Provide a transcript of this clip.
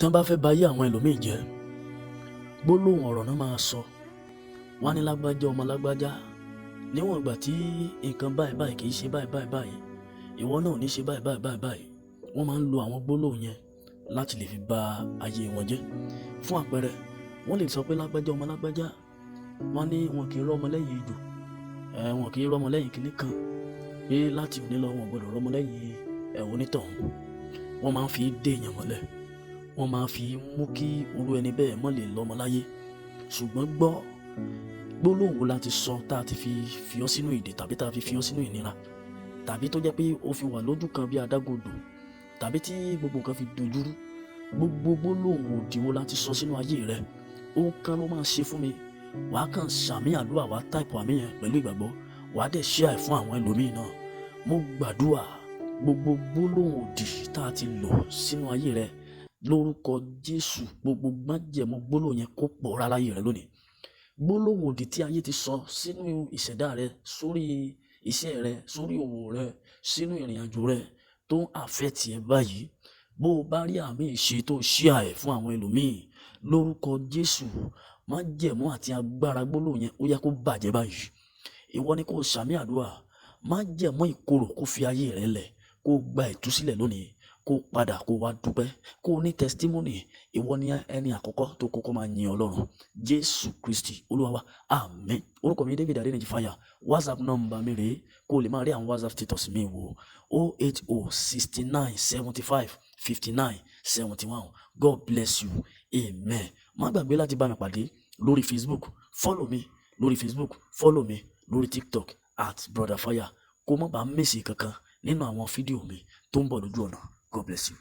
Tí wọ́n bá fẹ́ ba ayé àwọn ẹlòmíì jẹ́, gbólóhùn ọ̀rọ̀ náà máa sọ. Wọ́n á ní lágbájá ọmọ lágbájá, níwọ̀n ìgbà tí nǹkan báyìí báyìí kì í ṣe báyìí báyìí báyìí, ìwọ náà ò ní ṣe báyìí báyìí báyìí báyìí. Wọ́n máa ń lo àwọn gbólóhùn yẹn láti lè fi ba ayé wọn jẹ́. Fún àpẹẹrẹ, wọ́n lè sọ pé lágbájá ọmọ lágbájá, wọ́n ní wọn kì í rọ́mọ lẹ́yìn ejò, wọn kì í rọ́mọ lẹ́yìn kinní kan, pé láti òní lọ wọn ò gbọdọ̀ rọ́mọ lẹ́yìn onítọ̀hún. Wọ́n máa ń fi dé èèyàn mọ́lẹ̀, wọ́n máa ń fi mú kí irú ẹni bẹ́ẹ̀ má lè lọ́mọ láyé. Ṣùgbọ́n gbọ́, gbólóhùn wo la ti sọ tá a ti fi ọ́ sínú ìdè, tàbí tá a fi ọ́ sínú ìnira, tàbí tó jẹ́ pé ó fi wà lójú kan bí adágún odò, tàbí tí gbogbo nǹkan fi dojúrú? Gbogbo gbólóhùn òdì wo la ti sọ sínú ayé rẹ? Ohun kan ló máa ṣe fún mi. Wàá kàn ṣàmì àdúrà, wàá type àmì yẹn pẹ̀lú ìgbàgbọ́, wàá dẹ̀ share fún àwọn ẹlòmíì náà. Mo gbàdúrà, gbogbo gbólóhùn òdì tá a ti lò sínú ayé rẹ, lórúkọ Jésù, gbogbo májẹ̀mú gbólóhùn yẹn kó pòórá láyé rẹ lónìí. Gbólóhùn òdì tí ayé ti sọ sínú ìṣẹ̀dá rẹ, sórí iṣẹ́ rẹ, sórí òwò rẹ, sínú ìrìn àjò rẹ, tó ń affect ẹ báyìí, bó o bá rí àmì ìṣe tó share ẹ̀ fún àwọn ẹlòmíì, lórúkọ Jésù, májẹ̀mú àti agbára gbólóhùn yẹn, ó yẹ kó bàjẹ́ báyìí. Ìwọ ni kó ṣàmì àdúrà. Májẹ̀mú ìkorò kó fi ayé rẹ lẹ̀, kó gba ìtúsílẹ̀ lónìí, kó padà kó wá dúpẹ́, kó ní testimony. Ìwọ ni ẹni àkọ́kọ́ tó kọ́kọ́ máa yin Ọlọ́run. Jésù Kristi Olúwa wa, àmín. Orúkọ mi David Adéníjì Fire. WhatsApp nọ́mbà mi rèé, kó o lè máa rí àwọn WhatsApp status mi wò: 080 69 75 59 71. God bless you, amen. Má gbàgbé láti bá mi pàdé lórí Facebook. Follow mi lórí Facebook, follow mi lórí TikTok @brotherfire, kó má bàa miss kankan nínú àwọn fídíò mi tó ń bọ̀ lójú ọ̀nà. God bless you.